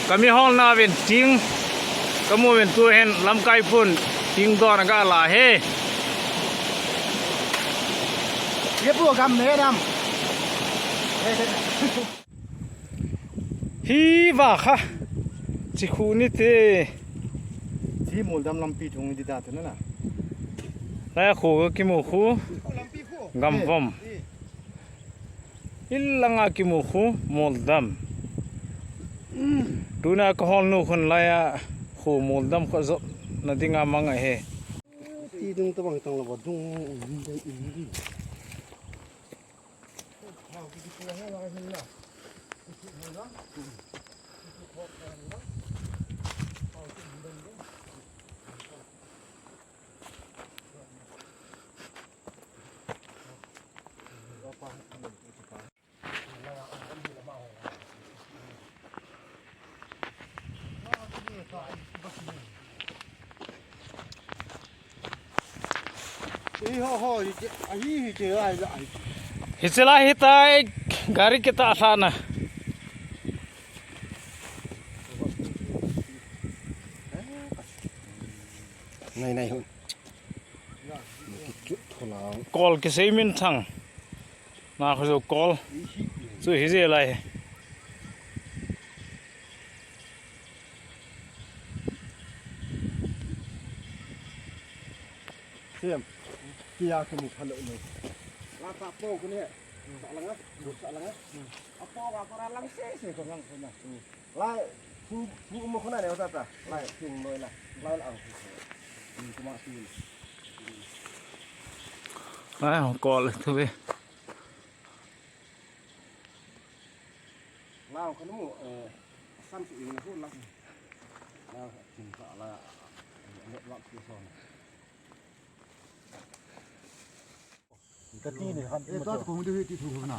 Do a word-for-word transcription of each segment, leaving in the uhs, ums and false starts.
Kami hol na ven ting, kamu ven tu hen lamkai pun ting don ka la he. Ye pu gam ne dam. Hi va kha. Chi khu ni te. Chi mol dam lampi thung di da te na. Na khu ka kimu khu. Gam vom. Ilanga kimu khu mol dam. Tuna ka hol nu khun laiya khu mol dam kho zo na dinga mang a he. Ti dung ta bang tang la ba dung. Hiche lai hitai gari kita sana. Nai, nai, hun. Kol kisei min thang. Na khu jo kol. Chu hi je lai. Siam. Kia kimu phalou no. La pa po khu ne. Sa langa. Sa langa. Apo ga para lang se se ko lang ko na. Lai, thu, thu mo khona ne ta ta. Lai, thu mo la. Lai ang. Ni kuma tu. Lai, kol tu ve. Lai, khona mo, eh, sam su ing na ko la. Lai, tin ka la. Ne wa ki so. Ka ti ni khan ti ma ta kong di hi ti thu na.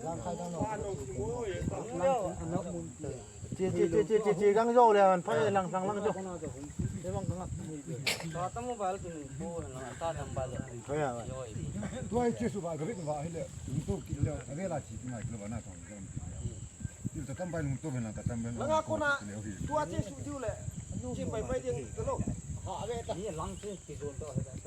Lang khai dang no. Che, che, che, che, che, che, gang jo le, man, phai lang, lang, lang jo. Te bang ka ngap. Ta ta mobile tu ni ko na, ta number le. Ko ya. Yo. Tu ai che su ba, ga ri ba, hele. Tu ki le, ave la chi, tu na, ki ba na, tu. Ti ta tam ba, tu na, ta tam ba. Lang ko na. Tu a che su diu le. Chi pai pai ding, te lo. Ha, ave ta. Ni lang che, ki zone to.